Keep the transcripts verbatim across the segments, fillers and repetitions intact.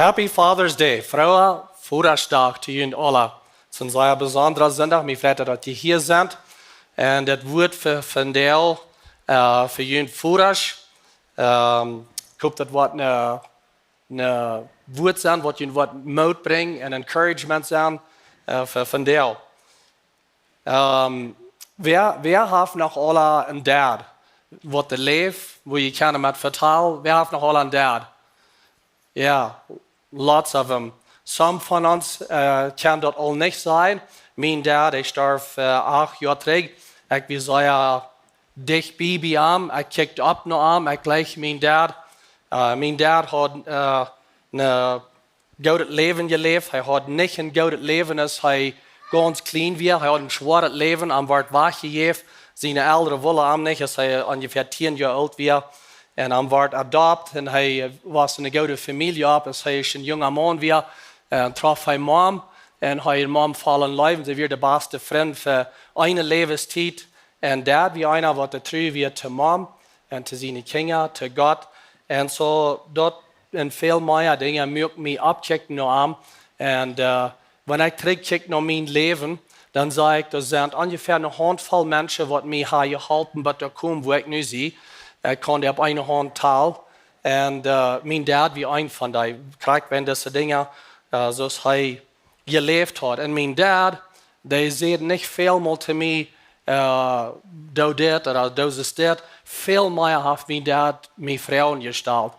Happy Father's Day, Froa Vodaschdach to junt aula. Daut es een sea besondra Sindach, mie freit daut jie hia sent. Un dit Wuat fa, fa vondoag, äh, fa junt Vodasch. Ähm, ekj hop daut woat een, een Wuat sennen waut junt woat Moot brinjen un Encouragement sennen, äh, fa, fa vondoag. Ähm, wäa, wäa haft noch aula een Dad? Waut dee läft, wua jie kjennen met vetalen. Wäa haft noch aula een Dad? Jo, lots of them. Some von ons, äh, kjennen daut aul nich sennen. Mien Dad, hee storf, äh, acht Joa trigj. Ekj wia sea dicht bie, bie am. Ekj kjikjt opp no am. Ekj jleich mien Dad. Äh, mien Dad haud, äh, een goodet Läwen jeläft. Hee haud nich een goodet Läwen, aus hee gaunz kjlien wia. Hee haud een schwoaret Läwen, am wort wajchjejäft. Siene Elren wullen am nich, aus hee onjefäa tieen Joa oolt wia. Un am wort adopt un hee wuss en eene goode Famielje opp. Aus hee een junga Maun wia, äh, trof hee Mom. Un hee un Mom foll en Leew. See wieren de baste Frind fa eene Läwenstiet. Un Dad wia eena, waut tru wia to Mom un to siene Kjinja, to Gott. Un soo, daut un väl mea Dinja muak mie oppkjikjen no am. Un, äh, wan ekj trigjkjikj no mien Läwen, dan see ekj, doa sent onjefäa eene Hauntvoll Menschen, waut mie haben jeholpen, bat doa komen, wua ekj nu sie. Ekj kaun dee opp eene Haunt talen. Un, äh, mien Dad wia eena von dee, krakjt wäajen dise Dinja, äh, soo aus hee jeläft haud. Un mien Dad, dee säd nich välmol to mie, äh, doo dit ooda doo daut. Väl mea haft mien Dad mie Froagen jestalt.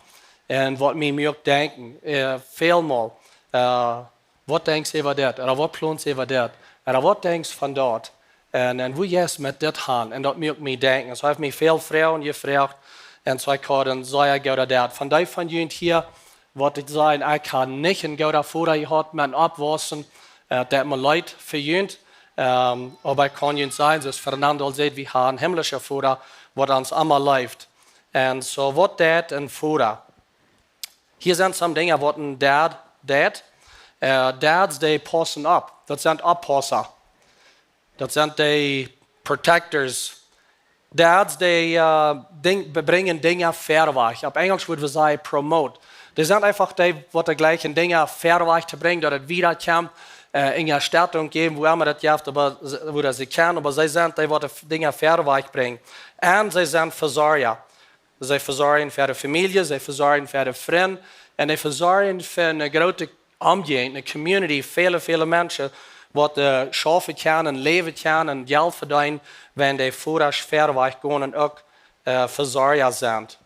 Un waut mie muak denkjen, äh, välmol, äh, waut denkjst du äwa dit? Ooda waut plonst du äwa dit? Ooda waut denkjst du von daut? Un, un woo jeist du met dit aun? Un daut muak mie denkjen. Soo hee haft mie väl Froagen jefroacht. Un soo ekj haud een sea gooden Dad. Von dee von junt hia, waut ekj saj, ekj hab nich een gooden Voda jehaut met oppwaussen, äh, daut deit mie leet fa junt. Ähm, oba ekj kaun junt sajen, soo aus Fernando aul säd, wie haben een himmlischen Voda, waut ons emma leeft. Un soo, waut deit een Voda? Hia sent some Dinja, waut een Dad deit. Äh, Dads, dee paussen opp. Daut sent Oppaussa. Daut sent dee protectors. Dads, dee, äh, Ding, be-, brinjen Dinja verwoat. Opp Enjlisch wudd wie sajen promote. Dee sent eefach dee, waut dee jlikjen Dinja verwoat to brinjen, daut et wieda kjemt, äh, en Städ jäwen, wua emma daut jeft, oba see, wua see kjennen, oba see sent dee, waut dee Dinja verwoat brinjen. Un see sent Vesorja. See vesorjen fa de Famielje, see vesorjen fa de Frind, un see vesorjen fa eene groote Omjäajent, eene community, väle, väle Menschen, waut, äh, schaufen kjennen, läwen kjennen, Jelt vedeenen, wan dee Vodasch verwoat gonen un uk, äh, Vesorja sent.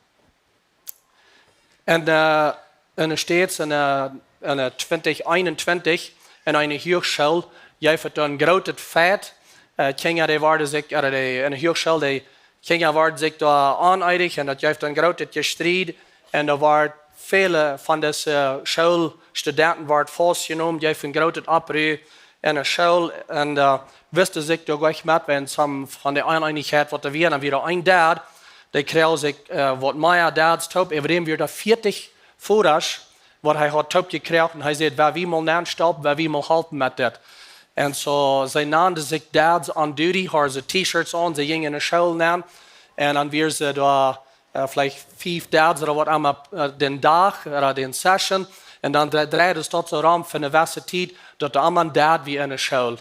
Un, äh, en de States, en, äh, en, äh, twintich eenuntwintich, en eene Huachschool, jeef et een grootet Feit. Äh, Kjinja, dee worden sikj, äh, dee, en de Huachschool, dee Kjinja worden sikj doa oneenich un daut jeef een grootet Jestried. Un doa worden väle von dise Schoolstudenten worden faustjenomen, jeef een grootet Oppruah en de School. Un, äh, wisten sikj doa jlikj met, wan some von de Oneenichkjeit waut doa wia, dan wia doa een Dad, dee kjrieech sikj, äh, waut mea Dads toop, äwa däm wieren doa vieetich Vodasch, waut hee haud toop jekjräajen, un hee säd, "Well wie mol nenn stoppen, well wie mol halpen met dit." Un soo, see nanden sikj Dads on Duty, hauden see T-Shirts aun, see jinjen en de School nenn. Un dan wieren see doa, äh, veleicht fief Dads ooda waut emma, äh, dän Dach ooda dän Session. Un dan dre-, dreid daut soo rom fa eene jewesse Tiet, daut doa emma een Dad wia en de School.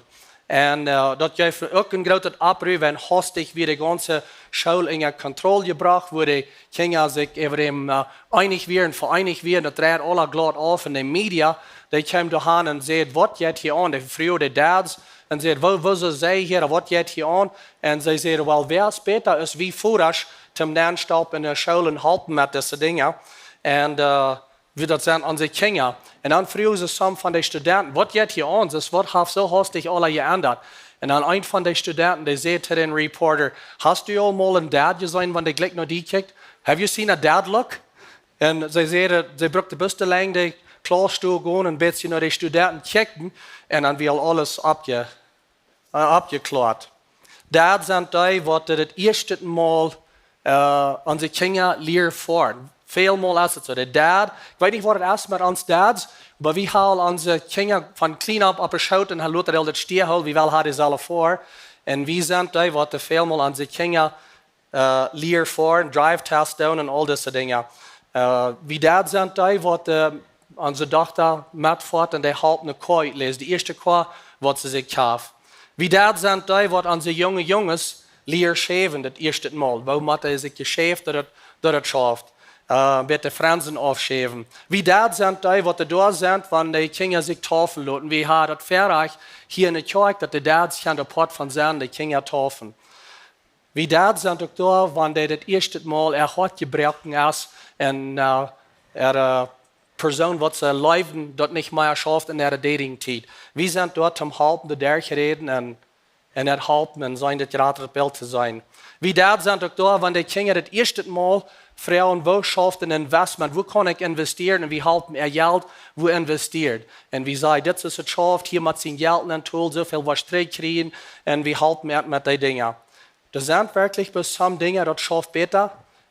Un, äh, daut jeef uk een grootet Oppruah, wan hastich wia de gaunze School unja Kontroll jebrocht, wua de Kjinja sikj äwa däm, äh, eenich wieren, veeenich wieren, daut dreid aula glaut auf. Un de Media, dee kjeem doa han un säd, "Waut jeit hia aun?" Dee fruach de Dads un säd, "Woo, woo soo see hia, waut jeit hia aun?" Un see säden, "Well, wäa es bäta aus wie Vodasch toom nenn stoppen en de School un halpen met dise Dinja?" Un, äh, wie daut sent onse Kjinja. Un dan fruagen see some von de Studenten, "Waut jeit hia aun? Soo, waut haft soo hastich aula jeendat?" Un dan een von de Studenten, dee säd to dän Reporter, "Hast du aul mol een Dad jeseenen, wan dee jlikj no die kjikjt? Have you seen a dad look?" Un see säden, see bruckten bloos de Lenjd de Klauss derchgonen un een bät no de Studenten kjikjen. Un dan wia aul aules oppje-, äh, oppjekloat. Dads sent dee, waut daut ieeschte Mol, äh, onse Kjinja lieren foaren. Välmol es et soo. De Dad, ekj weet nich, waut et es met ons Dads, oba wie hoolen onse Kjinja von kjlien opp opp de Schoot un lota dee aul daut Stia hoolen, wie wellen haben dee selfst foaren. Un wie sent dee, waut välmol onse Kjinja, äh, lieren foaren, Drive-Test doonen un aul dise Dinja. Äh, wie Dads sent dee, waut, äh, onse Dochta met foat un dee halpt ne Koa utläsen, de ieeschte Koa, waut see sikj kjafft. Wie daut sent dee, waut onse junge Junges lieren schäwen, daut ieeschte Mol. Woo mott hee sikj jeschäft, daut et, daut et schauft. Äh, bät de Fransen aufschäwen. Wie daut sent dee, waut doa sent, wan de Kjinja sikj taufen loten. Wie haben daut Väarajcht hia enne Kjoakj, daut de Dads kjennen de Poat von sennen, de Kjinja taufen. Wie daut sent uk doa, wan dee daut ieeschte Mol äa Hoat jebroaken es un, äh, äare Persoon, waut see leewden, daut nich mea schauft en äare Dating-Tiet. Wie sent doa toom halpen, de Derch räden un, un et halpen un sennen daut jratre Bilt to sennen. Wie daut sent uk doa, wan de Kjinja daut ieeschte Mol froagen, woo schauft een Investment, woo kaun ekj investieren, un wie halpen äa Jelt, woo investieren. Un wie sajen, dit es et schauft, hia met sien Jelt en een Tool, soo väl waut trigj kjrieen, un wie halpen äa met dee Dinja. Doa sent werkjlich bie some Dinja, daut schauft bäta.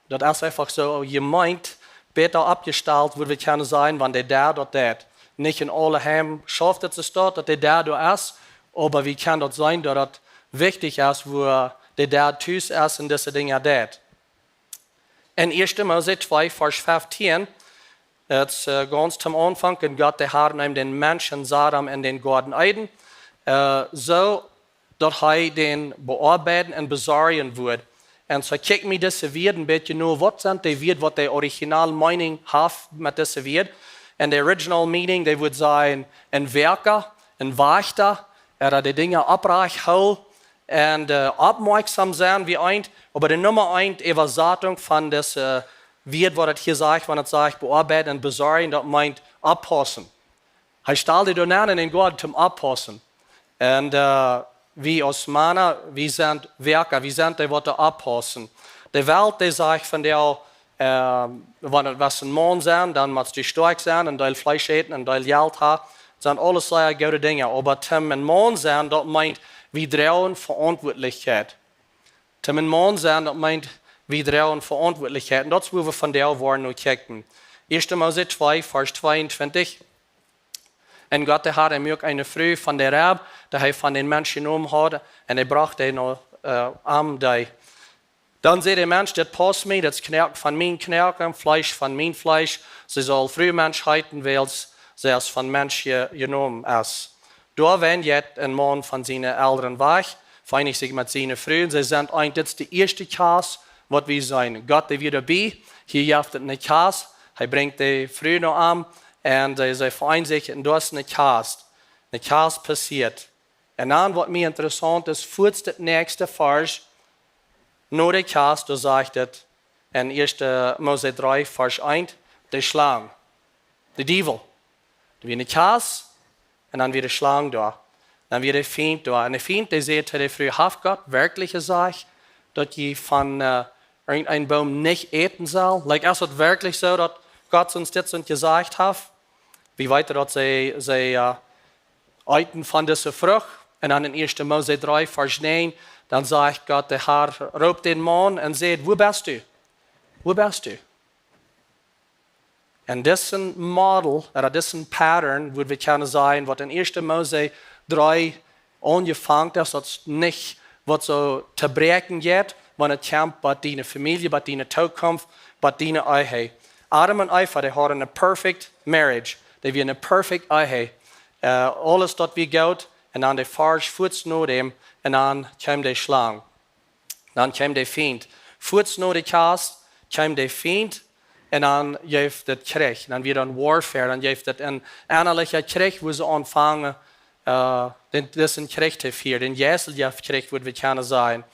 Daut es eefach soo jemeent, bäta oppjestalt, woo wie kjennen sennen, wan de Dad daut deit. Nich en aule Heim schauft et soo, daut de Dad doa es, oba wie kjennen daut seenen, daut daut wichtich es, woo de Dad tus es un dise Dinja deit. En ieeschte Mose twee, Varsch feftieen, daut es, äh, gaunz toom Aunfank, un Gott, de Herr, neem dän Mensch un sad am en dän Goaden Eden, äh, soo daut hee dän beoabeiden un besorjen wudd. Un soo kjikj mie dise Wieed een bät no, waut sent de Wieed, waut de original meaning haft met dise Wieed. En de original meaning, dee wudd sennen een Wäaka, een Wajchta, ooda de Dinja opprajcht hoolen un, äh, oppmoakjsom sennen, wie eent, oba de Numma eent Äwasatunk von dise Wieed, waut et hia sajcht, wan et sajcht beoabeiden un besorjen, daut meent opppaussen. Hee stald dee doa nenn en dän Goaden toom opppaussen. Un, äh, wie aus Mana, wie sent Wäaka, wie sent dee, waut doa opppaussen. De Welt, dee sajcht von dee, äh, wan et waut een Maun sennen, dan motst du stoakj sennen, een Deel Fleesch äten, een Deel Jelt haben, sent aules sea goode Dinja. Oba toom een Maun sennen, daut meent, wie droagen Veauntwuatlichkjeit. Toom een Maun sennen, daut meent, wie droagen Veauntwuatlichkjeit. Un daut es, woo wie vondoag woaren no kjikjen. Ieeschte Mose twee, Varsch tweeuntwintich. Un Gott, de Herr, hee muak eene Fru von de Reb, dee hee von dän Mensch jenomen haud, un hee brocht dee no, äh, am dee. Dan säd de Mensch: Dit paust mie, dit es Knoaken von mien Knoaken, Fleesch von mien Fleesch. See saul Frumensch heeten, wiels see es von Mensch je-, jenomen es. Doawäajen jeit een Maun von siene Elren wajch, veeenicht sikj met siene Fru, un see sent eent. Dit es de ieeschte Kjast, waut wie seenen. Gott, dee wia doabie, hia jeft et eene Kjast, hee brinjt de Fru no am, un see, see veeenijen sikj, un doa es eene Kjast. Eene Kjast passieet. Un dan, waut mie interessaunt es, fuaz daut näakjste Varsch, no de Kjast, doa sajcht et en ieeschte Mose dree, Varsch eent, de Schlang, de Diewel. Doa wia eene Kjast, un dan wia de Schlang doa. Dan wia de Fient doa. Un de Fient, dee säd to de Fru: Haft Gott werkjlich jesajcht, daut jie von, äh, irjent een Boom nich äten sellen? Like, es et werkjlich soo, daut Gott ons dit soo jesajcht haft? Wie weeten, daut see, see, äh, eeten von dise Frucht. Un dan en ieeschte Mose dree, Varsch näajen, dan sajcht Gott, de Herr roopt dän Maun un sajcht: Wua best du? Wua best du? Un disen Model, ooda disen Pattern, wudd wie kjennen sajen, waut en ieeschte Mose dree aunjefongen es, daut es nich waut soo to bräakjen jeit, wan et kjemt bie diene Famielje, bie diene Tookunft, bie diene Ehe. Adam un Eva, dee hauden eene perfect marriage. Dee wia eene perfect Ehe. Äh, aules daut wia goot. Un dan de Varsch fuaz no däm, un dan kjeem de Schlang. Dan kjeem de Fient. Fuaz no de Kjast kjeem de Fient, un dan jeef et Kjrich. Dan wia dan warfare, dan jeef et een ennalichen Kjrich, wua see aunfongen, äh, dän, disen Kjrich to fieren, dän jeistlichen Kjrich, wudd wie kjennen sajen.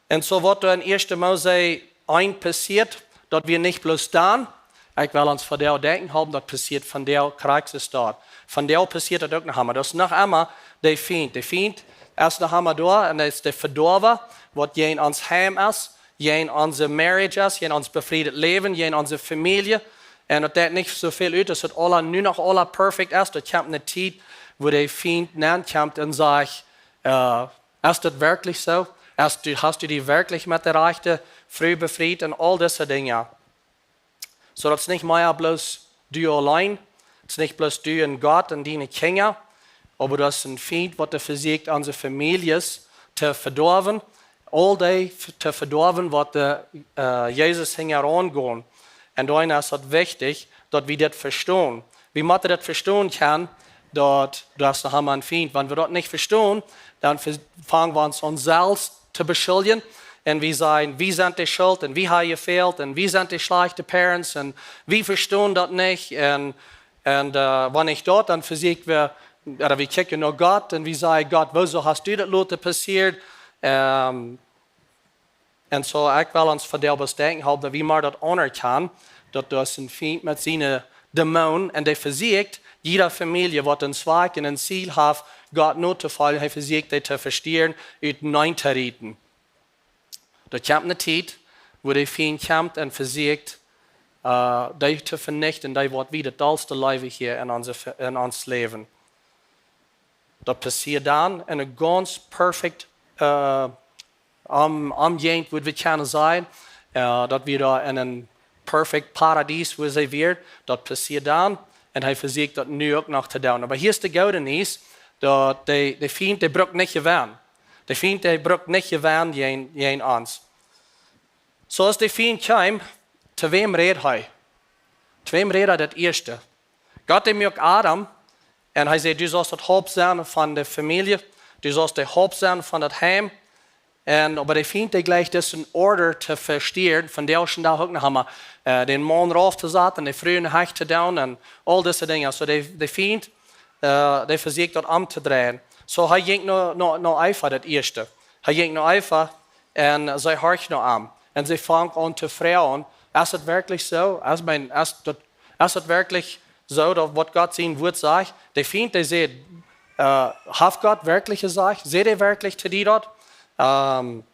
Un soo waut doa en ieeschte Mose eent passieet, daut wia nich bloos dan, ekj well ons vondoag denkjen halpen, daut passieet vondoag krakjt soo doa. Vondoag passieet daut uk noch emol. Daut es noch emol de Fient. De Fient es noch emol doa, un daut es de Vedoawa, waut jäajen ons Heim es, jäajen onse marriage es, jäajen ons befriedet Läwen, jäajen onse Famielje. Un daut deit nich soo väl ut, aus daut aules nu noch aules perfekt es. Doa kjemt eene Tiet, wua de Fient nenn kjemt un sajcht, äh, es daut werkjlich soo? Hast du, hast du die werkjlich met de rajchte Fru befriet? Un aul dise Dinja. Soo daut es nich mea bloos du auleen, et es nich bloos du un Gott un diene Kjinja, oba daut es een Fient, waut vesieekjt, onse Famieljes to vedoawen, aul dee f-, to vedoawen, waut de, äh, Jesus hinjaraun gonen. Un doaromm es daut wichtich, daut wie dit vestonen. Wie motten dit vestonen kjennen, daut, daut es noch emma een Fient. Wan wie daut nich vestonen, dan ve-, fangen wie aun, ons selfst to beschuldjen. Un wie sajen, wie sent de Schult un wie haben jefält un wie sent de schlajchte Parents un wie vestonen daut nich. Un, un, äh, wan nich daut, dan vesieekj wie, ooda wie kjikjen no Gott un wie sajen, Gott, wuarom hast du daut loten passieren? Ähm, un soo, ekj well ons vondoag bloos denkjen halpen, daut wie mau daut aunerkjanen, daut doa es een Fient met siene Dämonen un dee vesieekjt, jiede Famielje waut een Zwakj un een Ziel haft, Gott notofoljen, hee vesieekjt dee to vestieren, uteneen to rieten. Doa kjemt eene Tiet, wua de Fient kjemt un vesieekjt, äh, dee to venichten, dee waut wie daut dollste leewen hia en onse Fe-, en ons Läwen. Daut passieet dan en eene gaunz perfect, äh, Om-, Omjäajent, wudd wie kjennen sajen, äh, daut wie doa en een perfect Paradies, wua see wieren, daut passieet dan. Un hee vesieekjt daut nu uk noch to doonen. Oba hia es de goode Niees, daut de, de Fient, dee brukt nich jewennen. De Fient, dee brukt nich jewennen jäajen, jäajen ons. Soo aus de Fient kjeem, to wäm räd hee? To wäm räd hee daut ieeschte? Gott, dee muak Adam, un hee säd, du saust daut Haupt sennen von de Famielje, du saust daut Haupt sennen von daut Heim. Un oba de Fient, dee jleicht disen Order to vestieren, vondoag dän Dach uk noch emol, äh, dän Maun rauf to saten, de Fru en de Hecht to doonen un aul dise Dinja. Soo de, de Fient, äh, dee vesieekjt daut omtodreien. Soo hee jinkj no, no, no Eva, daut ieeschte. Hee jinkj no Eva un see horcht no am. Un see fangt aun to froagen, es daut werkjlich soo? Es, meen, es daut, es daut werkjlich soo, daut waut Gott sien Wuat sajcht? De Fient, dee säd, äh, haft Gott werkjlich jesajcht? Säd hee werkjlich to die daut? Ähm,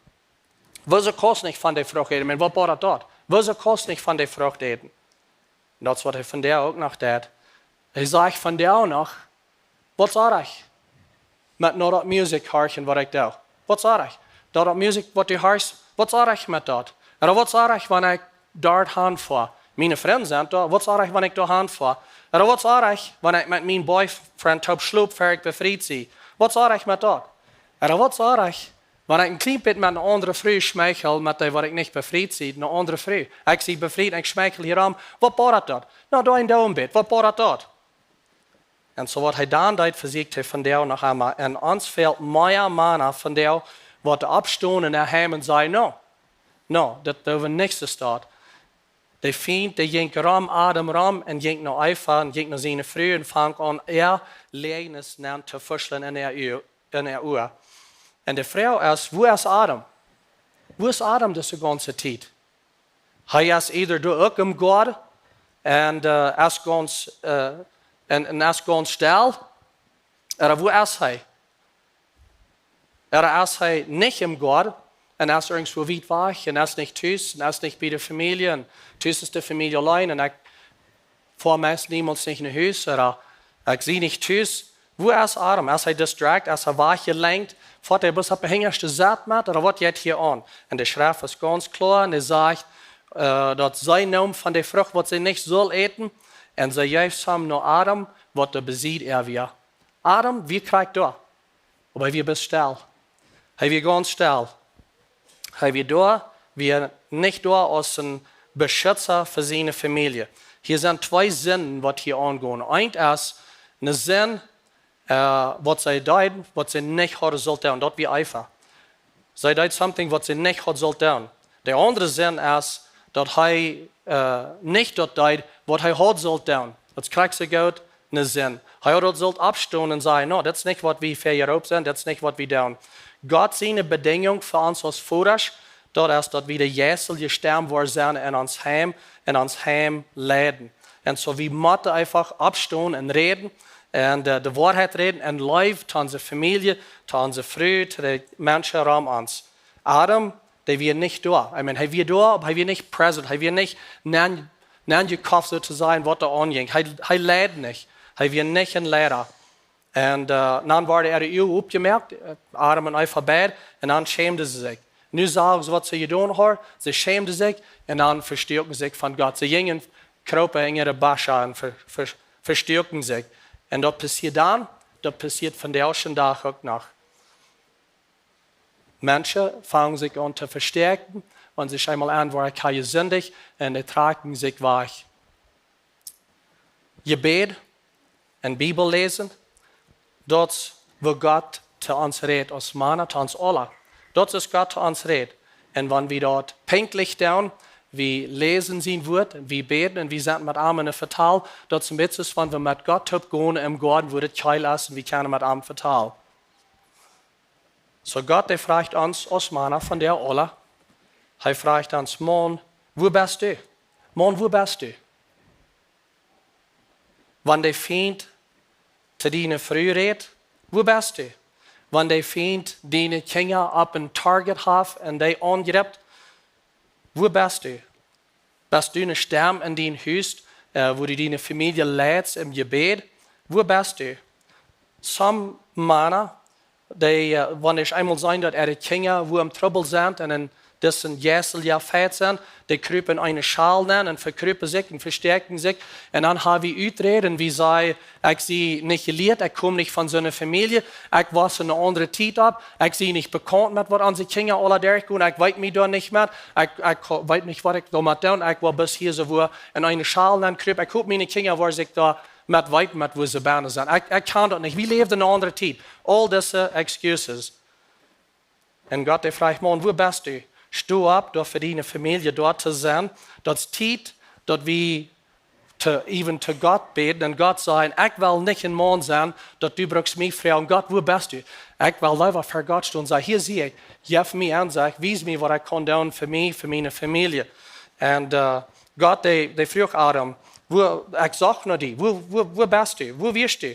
wuarom kaust nich von de Frucht äten? Meen, waut bodat daut? Wuarom kaust nich von de Frucht äten? Un daut es waut hee vondoag uk noch deit. Hee sajcht vondoag noch, waut saul ekj met no daut Musikj horchen, waut ekj doo? Waut saul ekj? No daut Musikj, waut du horchst, waut saul ekj met daut? Ooda waut saul ekj, wan ekj doa han foa? Miene Frind sent doa, waut saul ekj, wan ekj doa han foa? Ooda waut saul ekj, wan ekj met mien boyfriend toop schlop, ver ekj befriet sie? Waut saul ekj met daut? Ooda waut saul ekj, wan ekj een kjlien bät met eene aundre Fru schmeichel, met dee waut ekj nich befriet sie, eene aundre Fru? Ekj sie befriet, ekj schmeichel hia rom, waut bodat daut? No, doa een doon bät, waut bodat daut? Un soo waut hee dan deed, vesieekjt hee vondoag noch emol. Un ons fält mea Mana vondoag, waut oppstonen un heim un sajen, no, no, daut doo wie nich soo. De Fient, dee jinkj rom Adam rom un jinkj no Eva un jinkj no siene Fru un fangt aun, äa Läajnis nenn to fuschlen en äa Ua, en äa Ua. Un de Froag es, wua es Adam? Wua es Adam dise gaunze Tiet? Hee es either doa uk em Goaden un, äh, es gaunz, äh, un, un es gaunz stell. Ooda wua es hee? Ooda es hee nich em Goaden un es irjentwua wiet wajch un es nich tus un es nich bie de Famielje un tus es de Famielje auleen un ekj foa meist niemols nich no Hus, ooda ekj sie nich tus. Wua es Adam? Es hee distract? Es hee wajchjelenkt? Foat hee bloos opp de hinjaschte Sied met? Ooda waut jeit hia aun? Un de Schreft es gaunz kloa un dee sajcht, äh, daut see neem von de Frucht, waut see nich sull äten, un see jeef am no Adam, waut doa besied äa wia. Adam wia krakjt doa. Oba hee wia bloos stell. Hee wia gaunz stell. Hee wia doa, wia nich doa aus een Beschütza fa siene Famielje. Hia sent twee Sinden, waut hia aungonen. Eent es eene Sind, äh, waut see deed, waut see nich haud sullt doonen. Daut wia Eva. See deed something, waut see nich haud sullt doonen. De aundre Sind es, daut hee, äh, nich daut deed, waut hee haud sullt doonen. Daut kjrieech see goot, eene Sind. Hee haud daut sullt oppstonen un sajen, no, daut es nich waut wie fa jeroop sent, daut es nich waut wie doonen. Gott siene Bedinjunk fa ons aus Vodasch, daut es daut wie de jeistelje Stemm woaren sennen en ons Heim, en ons Heim leiden. Un soo, wie motten eefach oppstonen un räden, un, äh, de Woarheit räden, un Leew to onse Famielje, to onse Fru, to de Menschen rom ons. Adam, dee wia nich doa. I mean, hee wia doa, oba hee wia nich present. Hee wia nich nenn-, nennjekoft, soo to sajen, waut doa aunjinkj. Hee, hee leid nich. Hee wia nich een Leida. Un, äh, dan worden äare Uagen oppjemoakt, äh, Adam un Eva beid, un dan schämden see sikj. Nu sagen see, waut see jedonen hauden, see schämden sikj, un dan vestuaken see sikj von Gott. See jinjen, kropen en äare Buschen un ver-, ver-, vestuaken sikj. Un daut passieet dan, daut passieet vondoag dän Dach uk noch. Menschen fangen sikj aun to vestuaken, wan see eemol aunwoaren, ekj hab jesindicht, un dee trakjen sikj wajch. Jebäd un Bibel läsen, daut es woo Gott to ons rät aus Mana, to ons aula. Daut es Gott to ons rät. Un wan wie daut pinkjlich doonen, wie läsen sien Wort, wie bäden un wie sent met am en een Vetal, daut es een bät soo aus wan wie met Gott toop gonen em Goaden, wua daut kjeel es un wie kjennen met am vetalen. Soo Gott, dee frajcht ons aus Mana von de aula, hee frajcht ons: Maun, wua best du? Maun, wua best du? Wan de Fient to diene Fru rät, wua best du? Wan de Fient diene Kjinja opp een Target haft un dee aunjript, wua best du? Best du eene Stemm en dien Hus, äh, wua du diene Famielje leitst em Jebäd? Wua best du? Some Mana, dee, äh, wan see eemol seenen daut äare Kjinja wua em Trubbel sent un en disen Jeisel jefajcht sent, dee krupen en eene Schal nenn un vekrupen sikj un vestäakjen sikj. Un dan ha wie Uträd, wie sajen: Ekj sie nich jelieet, ekj kom nich von soone Famielje, ekj wauss en eene aundre Tiet opp, ekj sie nich bekaunt met waut onse Kjinja aula derchgonen, ekj weet mie doa nich met, ekj, ekj weet nich waut ekj doamet doo, ekj well bloos hia soo wua en eene Schal nenn krupen, ekj hop miene Kjinja woaren sikj doa met weeten met wua see bennen sent. Ekj, ekj kaun daut nich, wie läwen en eene aundre Tiet. Aul dise excuses. Un Gott, dee frajcht: Maun, wua best du? Sto opp, doa fa diene Famielje doa to sennen. Daut es Tiet, daut wie to, even to Gott bäden un Gott sajen: Ekj well nich een Maun sennen, daut du brukst mie froagen: Gott, wua best du? Ekj well leewa ver Gott stonen un sajen: Hia sie ekj, jeff mie Ensecht, wies mie waut ekj kaun doonen fa mie, fa miene Famielje. Un, äh, Gott, dee, dee fruach Adam: Wua, ekj socht no die, wua, wua, wua best du? Wua wieescht du?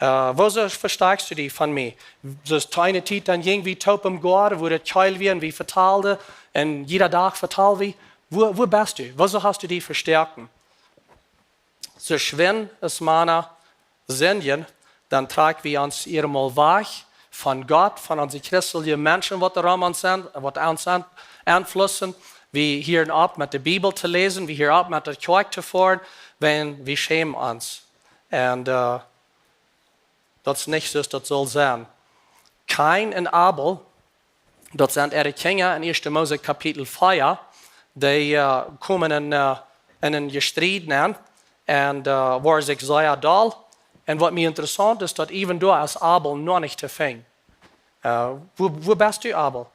Äh, wuasoo vestakjst du die von mie? Soo to eene Tiet dan jinjen wie toop em Goaden, wua daut kjeel wia, un wie vetalden, un jieda Dach vetalden wie: Wua, wua best du? Wuasoo hast du die vestoaken? Soo schwind aus Mana sindjen, dan trakj wie ons eenjemol wajch von Gott, von onse christelje Menschen, waut rom ons sent, waut ons beeinflussen. Wie hieren opp met de Bibel to läsen, wie hieren opp met de Kjoakj to foaren, wiels wie schämen ons. Un, äh, daut es nich soo aus daut saul sennen. Kain un Abel, daut sent äare Kjinja en Ieeschte Mose Kapitel vea, dee, äh, komen en, äh, en een Jestriet nenn un, äh, woaren sikj sea doll. Un waut mie interessaunt es, daut even doa es Abel noch nich to finjen. Äh, wua, wua best du, Abel?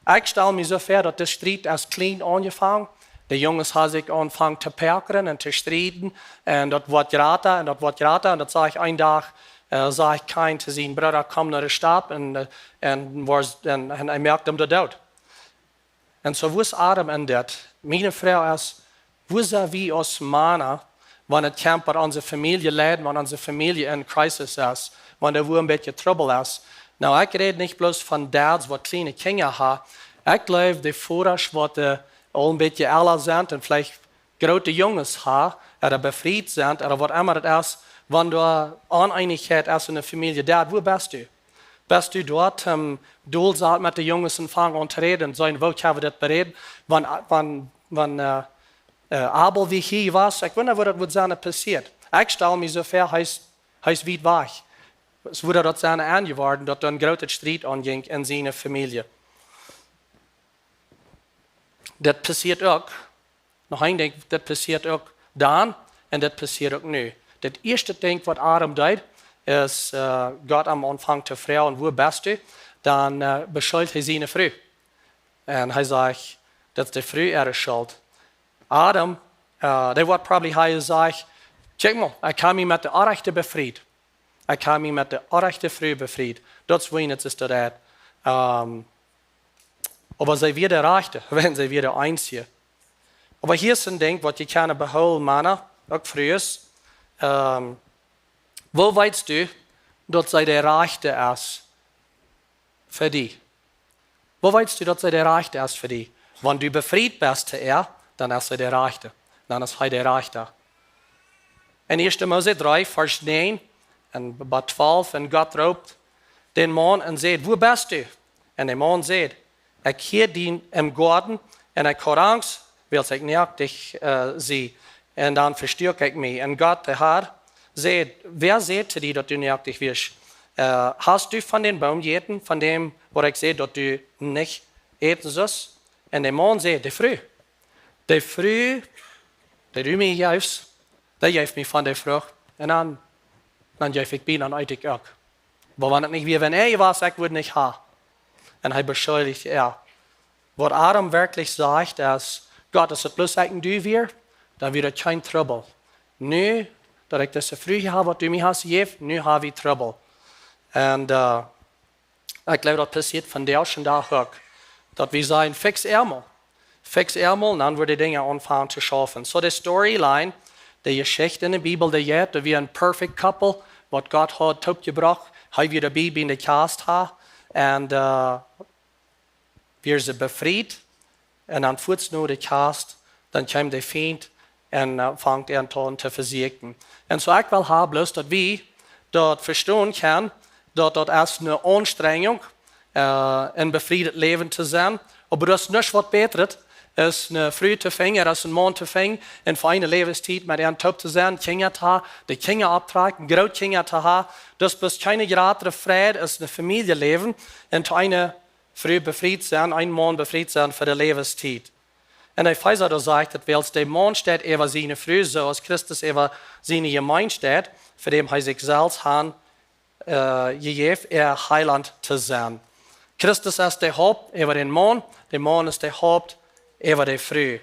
Ekj stal mie soo väa, daut de Striet es kjlien aunjefongen. De Junges haben sikj aunjefongen to pekjren un to strieden. Un daut woat jrata un daut woat jrata. Un daut sach een Dach, äh, sach Kain to sienen Brooda: Komm no de Staut. Un, äh, un, woa-, un, un hee moakt am doot. Un soo wia Adam en dit. Miene Froag es, woo sent wie aus Mana, wan et kjemt bie onse Famielje Leiden, wan onse Famielje en crisis es, wan doa een bät Trubbel es? Nu, ekj räd nich bloos von Dads, waut kjliene Kjinja haben. Ekj jleew, de Vodasch, waut, äh, aul een bät elra sent un veleicht groote Junges haben, ooda befriet sent, ooda waut emma et es, wan doa Oneenichkjeit es en de Famielje: Dad, wua best du? Best du doa, ähm, dol saut met de Junges un fang aun to räden un sajen: Woo kjenn wie dit beräden? Wan, wan, wan, äh, äh, Abel wia hia jewast, ekj wunda, woo daut wudd sennen passieet. Ekj stal mie soo väa, hee es, hee es wiet wajch. Soo wudd daut sennen aunjeworden, daut doa een grootet Striet aunjinkj en siene Famielje. Daut passieet uk. Noch een Dinkj, daut passieet uk dan un daut passieet uk nu. Daut ieeschte Dinkj, waut Adam deed, es, äh, Gott am aunfunk to froagen: Wua best du? Dan, äh, beschult hee siene Fru. Un hee sajcht, daut es de Fru äare Schult. Adam, äh, dee woat probably, hee sajcht: Kjikj mol, ekj hab mie met de Orrajchte befriet. Ekj hab mie met de orrajchte Fru befriet. Daut es woo et es, daut et. Ähm, oba see wia de Rajchte, wan see wia de eensje. Oba hia es een Dinkj, waut jie kjennen behoolen, Mana, uk Frues. Ähm, woo weetst du, daut see de Rajchte es fa die? Woo weetst du, daut see de Rajchte es fa die? Wan du befriet best to äa, dan es see de Rajchte. Dan es hee de Rajchte. En ieeschte Mose dree, Varsch näajen un bat twalf: Un Gott roopt dän Maun un säd: Wua best du? Un de Maun säd: Ekj hieed die em Goaden, un ekj haud Angst, wiels ekj noaktich, äh, sie. Un dan vestuak ekj mie. Un Gott, de Herr, säd: Wäa säd to die, daut du noaktich wieescht? Äh, hast du von dän Boom jejäten, von däm, wua ekj säd, daut du nich äten sust? Un de Maun säd: De Fru. De Fru, dee du mie jeefst, Dee jeef mie von de Frucht. Un dan, dan jeef ekj bie, dan eet ekj uk. Oba wan et nich wia, wan hee wia, ekj wudd nich ha. Un hee beschuldicht äa. Waut Adam werkjlich sajcht es: Gott, aus et bloos ekj un du wia, dan wia daut kjeen Trubbel. Nu daut ekj dise Fru hia ha, waut du mie hast jejäft, nu ha wie Trubbel. Un äh, ekj jleew, daut passieet vondoag dän Dach uk. Daut wie sajen: Fix emol. Fix emol, un dan woaren de Dinja aunfangen to schaufen. Soo de Storyline, de Jeschicht enne Bibel, dee jeit, doa wia een perfect couple, waut Gott haud toopjebrocht. Hee wia doabie bie de Kjast ha. Un äh, wia see befriet. Un dan fuaz no de Kjast, dan kjeem de Fient un äh, funk an to vesieekjen. Un soo ekj well ha bloos daut wie daut vestonen kjennen, daut daut es eene Aunstrenjunk, äh, een befrieet Läwen to sennen. Oba daut es nuscht waut bätret, es eene Fru to finjen, es een Maun to finjen, un fa eene Läwenstiet met an toop to sennen, Kjinja to ha, de Kjinja opptrakjen, Grootkjinja to ha. Daut es bloos kjeene jratre Freid aus een Famieljeläwen, un to eene Fru befriet sennen, een Maun befriet sennen fa de Läwenstiet. Un Efeesa doa sajcht daut: Wiels de Maun steit äwa siene Fru, soo aus Christus äwa siene Jemeent steit, fa däm hee sikj selfst haud äh, jejäft, äa Heilaunt to sennen. Christus es de Haupt äwa dän Maun, de Maun es de Haupt äwa de Fru.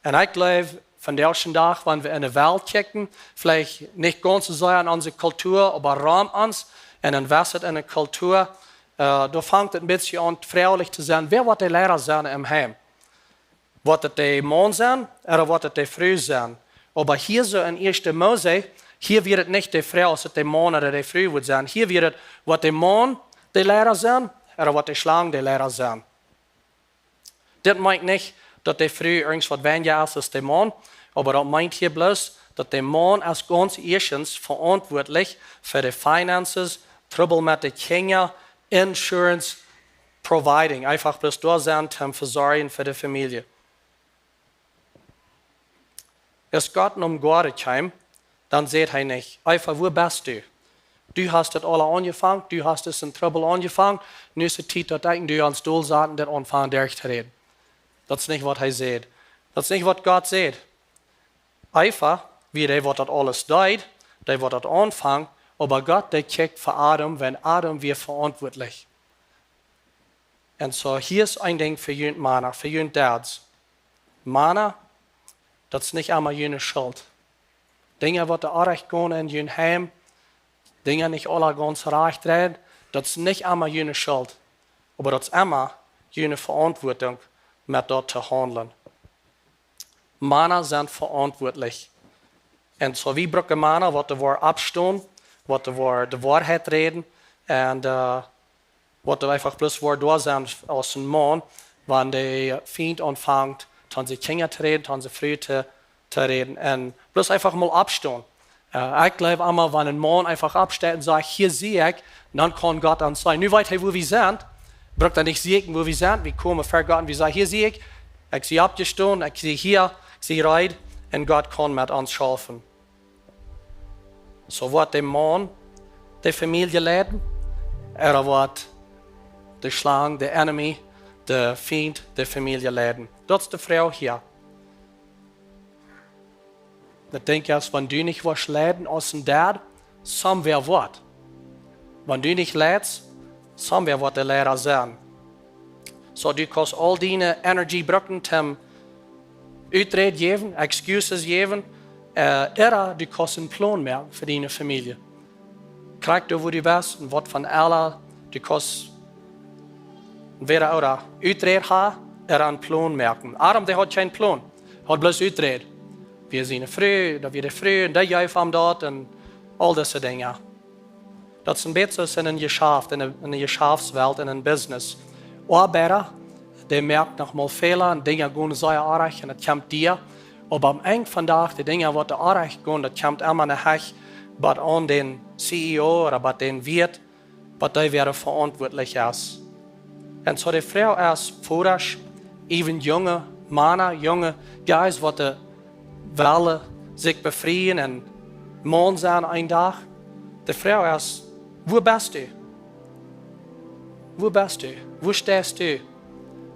Un ekj jleew, vondoag dän Dach, wan wie enne Welt kjikjen, veleicht nich gaunz soo sea en onse Kultua, oba rom ons, un dan wia et enne Kultua, äh, doa fangt et een bät aun froaglich to sennen: Wäa woat de Liera sennen em Heim? Woat et de Maun sennen, ooda woat et de Fru sennen? Oba hia soo en ieeschte Mose, hia wia et nich de Froag, aus et de Maun ooda de Fru wudd sennen. Hia wia et: Woat de Maun de Liera sennen, ooda woat de Schlang de Liera sennen? Dit meent nich, daut de Fru irjent waut weinja es aus de Maun, oba daut meent hia bloos, daut de Maun es gaunz ieeschtens veauntwuatlich fa de Finances, Trubbel met de Kjinja, Insurance, providing, eefach bloos doa sennen toom vesorjen fa de Famielje. Aus Gott nom Goaden kjeem, dan säd hee nich: Eva, wua best du? Du hast daut aula aunjefongen, du hast disen Trubbel aunjefongen, nu es et Tiet, daut ekj un du ons dolsaten, dit aunfangen derchtooräden. Daut es nich waut hee säd. Daut es nich waut Gott säd. Eva wia dee, waut daut aules deed, dee, waut daut aunfunk, oba Gott, dee kjikjt fa Adam, wiels Adam wia veauntwuatlich. Un soo, hia es een Dinkj fa junt Mana, fa junt Dads. Mana, daut es nich emma june Schult. Dinja, waut doa orrajcht gonen en jun Heim, Dinja nich aula gaunz rajcht dreien, daut es nich emma june Schult. Oba daut es emma june Veauntwuatunk, met daut to haundlen. Mana sent veauntwuatlich. Un soo, wie brucken Mana, waut doa woaren oppstonen, waut doa woaren de Woarheit räden, un, äh, waut doa eefach bloos woaren doa sennen aus een Maun, wan de Fient aunfangt, toom sikj Kjinja to räden, toom sikj Fru to, to räden. Un bloos eefach mol oppstonen. Äh, ekj jleew emma, wan een Maun eefach oppsteit un sajcht: Hia sie ekj, dan kaun Gott ons seenen. Nu weet hee, wua wie sent. Brukt hee nich sieekjen, wua wie sent. Wie komen ver Gott un wie sajen: Hia sie ekj, ekj sie oppjestonen, ekj sie hia, ekj sie reed. Un Gott kaun met ons schaufen. Soo, woat de Maun de Famielje leiden, ooda woat de Schlang, de enemy, de Fient, de Famielje leiden? Daut es de Froag hia. Daut Dinkj es, wan du nich woascht leiden aus een Dad, somewhere woat. Wan du nich leidst, somewhere woat de Liera sennen. Soo, du kaust aul diene Energie brucken toom Uträd jäwen, excuses jäwen, äh, ooda du kaust een Plon moaken fa diene Famielje. Krakjt doa, wua du best un waut fa eenen du kaust, entweder ooda Uträd haben, ooda een Plon moaken. Adam, dee haud kjeen Plon, haud bloos Uträd. Wia siene Fru, daut wia de Fru, un dee jeef am daut un aul dise Dinja. Daut es een bät soo aus en een Jeschaft, en eene, en eene Jeschaftswelt, en een Business. Oabeida, dee moakt noch mol Fäla un Dinja gonen sea orrajcht un et kjemt dia. Oba aum Enj vondoag, de Dinja, waut doa orrajcht gonen, daut kjemt emma nich bat aun dän C E O ooda bat dän Wieet, waut dee wada veauntwuatlich es. Un soo de Froag es, Vodasch, even junge Mana, junge Guys, waut doa wellen sikj befrieen un Maun sennen een Dach. De Froag es, wua best du? Wua best du? Wua steist du?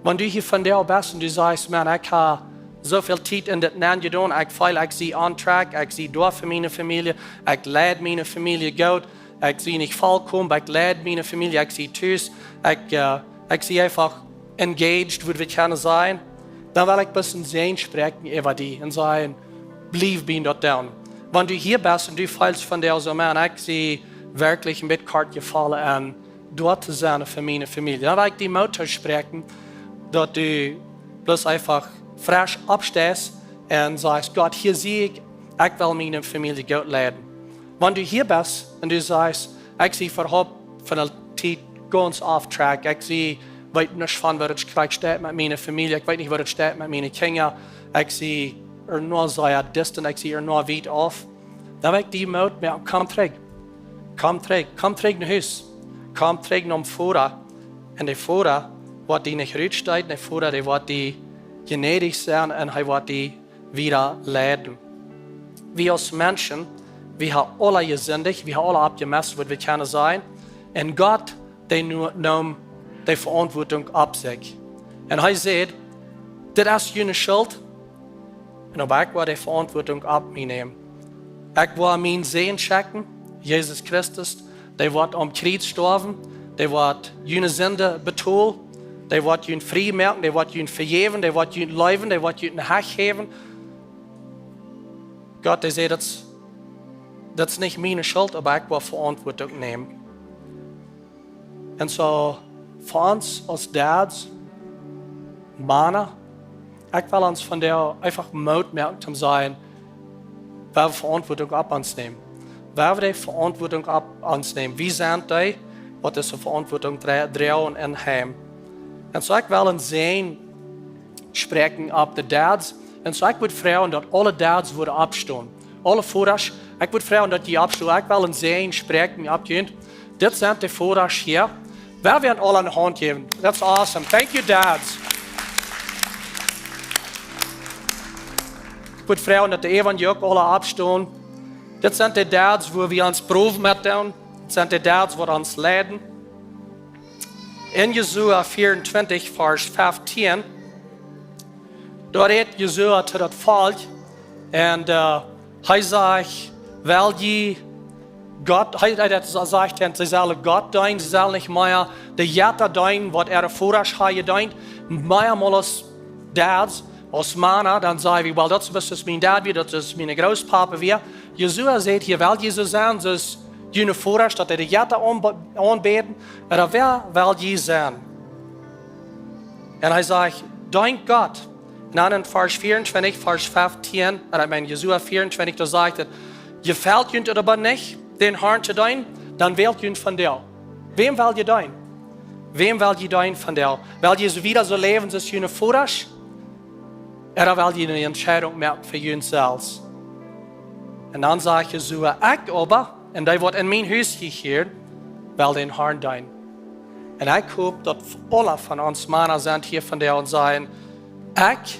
Wan du hia vondoag best un du sajchst: Maun, ekj hab soo väl Tiet en dit nenjedonen. Ekj feel, ekj sie on track, ekj sie doa fa miene Famielje, ekj leid miene Famielje goot, ekj sie nich volkomen, oba ekj leid miene Famielje, ekj sie tus, ekj, äh, ekj sie eefach engaged, wudd wie kjennen sajen. Dan well ekj bloos een Säajen spräakjen äwa die un sajen: Bliew bie daut doonen. Wan du hia best un du feelst vondoag soo: Maun, ekj sie werkjlich een bät kort jefollen aun doa to sennen fa miene Famielje, dan well ekj die Moot toospräakjen, daut du bloos eefach fresch oppsteist un sajchst: Gott, hia sie ekj, ekj well miene Famielje goot leiden. Wan du hia best un du sajchst: Ekj sie äwahaupt von de Tiet gaunz off track, ekj sie, weet nich von woo daut krakjt steit met miene Famielje, ekj weet nich woo daut steit met miene Kjinja, ekj sie ea noch sea distant, ekj sie ea noch wiet auf, dan well ekj die Moot moaken: Komm trigj. Komm trigj. Komm trigj no Hus. Komm trigj nom Voda. Un de Voda woat die nich rutstoten, de Voda, dee woat die jnädich sennen un hee woat die wieda leiden. Wie aus Menschen, wie haben aula jesindicht, wie haben aula aufjemast, waut wie kjennen sajen. Un Gott, dee nu-, neem de Veauntwuatunk opp sikj. Un hee säd: Dit es june Schult, un oba ekj woa de Veauntwuatunk opp mie nämen. Ekj woa mienen Sän schekjen, Jesus Christus, dee woat aum Kjriez stoawen, dee woat june Sind betolen, dee woat junt frie moaken, dee woat junt vejäwen, dee woat junt leewen, dee woat junt een Hecht jäwen. Gott, dee säd: Daut, daut es nich miene Schult, oba ekj woa Veauntwuatunk nämen. Un soo, fa ons aus Dads, Mana, ekj well ons vondoag eefach Moot moaken, om to sajen: Wie haben Veauntwuatunk opp ons nämen. Wie haben de Veauntwuatunk opp ons nämen. Wie sent dee, waut dise Veauntwuatunk dra-, droagen em Heim. Un soo, ekj well een Säajen spräakjen opp de Dads. Un soo, ekj wudd froagen, daut aule Dads wudden oppstonen. Aule Vodasch, ekj wudd froagen, daut jie oppstonen. Ekj well een Säajen spräakjen opp junt. Dit sent de Vodasch hia. Wie woaren aule eene Haunt jäwen. That's awesome. Thank you, Dads. Ekj wudd froagen, daut de Evangelien uk aule oppstonen. Dit sent de Dads, wua wie ons Prow met doonen. Dit sent de Dads, waut ons leiden. En Josua vieruntwintich, Varsch feftieen, doa rät Josua to daut Volkj un, äh, hee sajcht: Well jie Gott, hee, hee, daut sajcht, un see sellen Gott deenen, see sellen nich mea de Jetta deenen, waut äare Vodasch haben jedeent. Meamol aus Dads, aus Mana, dan saj wie: Well, daut es, daut es mien Dad wia, daut es mien Grootpapa wia. Josua sajcht hia: Well jie soo sennen soo aus june Vodasch, daut dee de Jetta aunbe-, aunbäden, ooda wäa well jie sennen? Un hee sajcht: Deent Gott. Un dan en Varsch vieruntwintich, Varsch feftieen, un ekj meen Josua vieruntwintich, doa sajcht et: Jefelt junt daut oba nich, dän Harn to deenen, dan wält junt vondoag. Wäm well jie deenen? Wäm well jie deenen vondoag? Well jie soo wieda soo läwen soo aus june Vodasch? Ooda well jie eene Entscheidunk moaken fa junt selfst? Un dan sajcht Josua: Ekj oba, un dee waut en mien Hus jehieren, well dän Harn deenen. Un ekj hop, daut aule von ons Mana sent hia vondoag un sajen: Ekj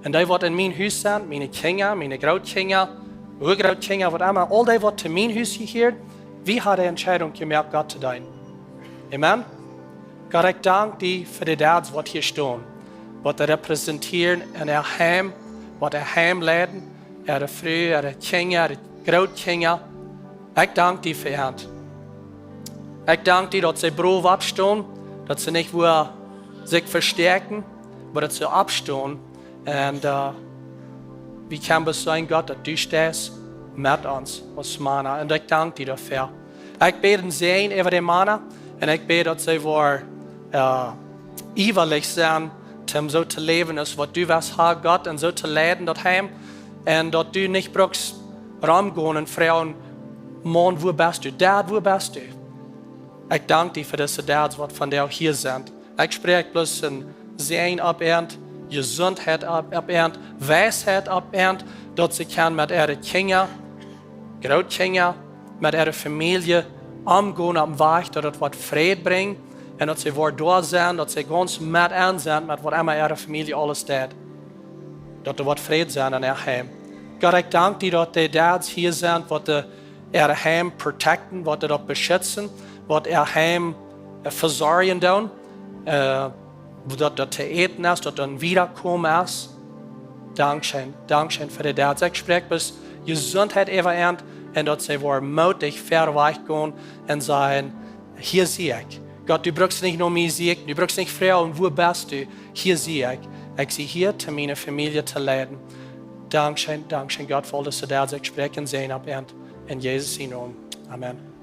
un dee waut en mien Hus sent, miene Kjinja, miene Grootkjinja, Urgrootkjinja, waut emma, aul dee waut to mien Hus jehieren, wie haben de Entscheidunk jemoakt, Gott to deenen. Amen. Gott, ekj dank die fa de Dads, waut hia stonen, waut dee repräsentieren en äa Heim, waut äa Heim leiden, äare Fru, äare Kjinja, äare Grootkjinja. Ekj dank die fa an. Ekj dank die, daut see brow oppstonen, daut see nich wua sikj vestäakjen, oba daut see oppstonen. Un, äh, wie kjennen bloos sajen, Gott, daut du steist met ons aus Mana. Un ekj dank die doafäa. Ekj bäd een Säajen äwa de Mana. Un ekj bäd, daut see woaren, äh, iewalich sennen, om soo to läwen aus waut du west haben, Gott, un soo to leiden daut Heim. Un daut du nich brukst romgonen un froagen: Maun, wua best du? Dad, wua best du? Ekj dank die fa dise Dads, waut vondoag hia sent. Ekj spräakj bloos een Säajen opp an, Jesuntheit opp, opp an, Weisheit opp an, daut see kjennen met äare Kjinja, Grootkjinja, met äare Famielje omgonen opp een Wajch, daut et waut Fräd brinjt, un daut see woaren doa sennen, daut see gaunz met an sent, met waut emma äare Famielje aules deit. Daut doa woat Fräd sennen en äa Heim. Gott, ekj dank die, daut de Dads hia sent, waut de äa Heim protecten, waut daut beschitzen, waut äa Heim, äh, vesorjen doonen, äh, daut daut to äten es, daut doa een Wiedakomen es. Dankscheen, dankscheen fa de Däd. Ekj spräakj bloos Jesuntheit äwa an un daut see woaren mootich wieda wajch gonen un sajen: Hia sie ekj. Gott, du brukst nich no mie sieekjen, du brukst nich froagen: Wua best du? Hia sie ekj. Ekj sie hia, om miene Famielje to leiden. Dankscheen, dankscheen, Gott, fa aul dise Däd. Ekj spräakj een Säajen opp an. En Jesus sienen Nomen. Amen.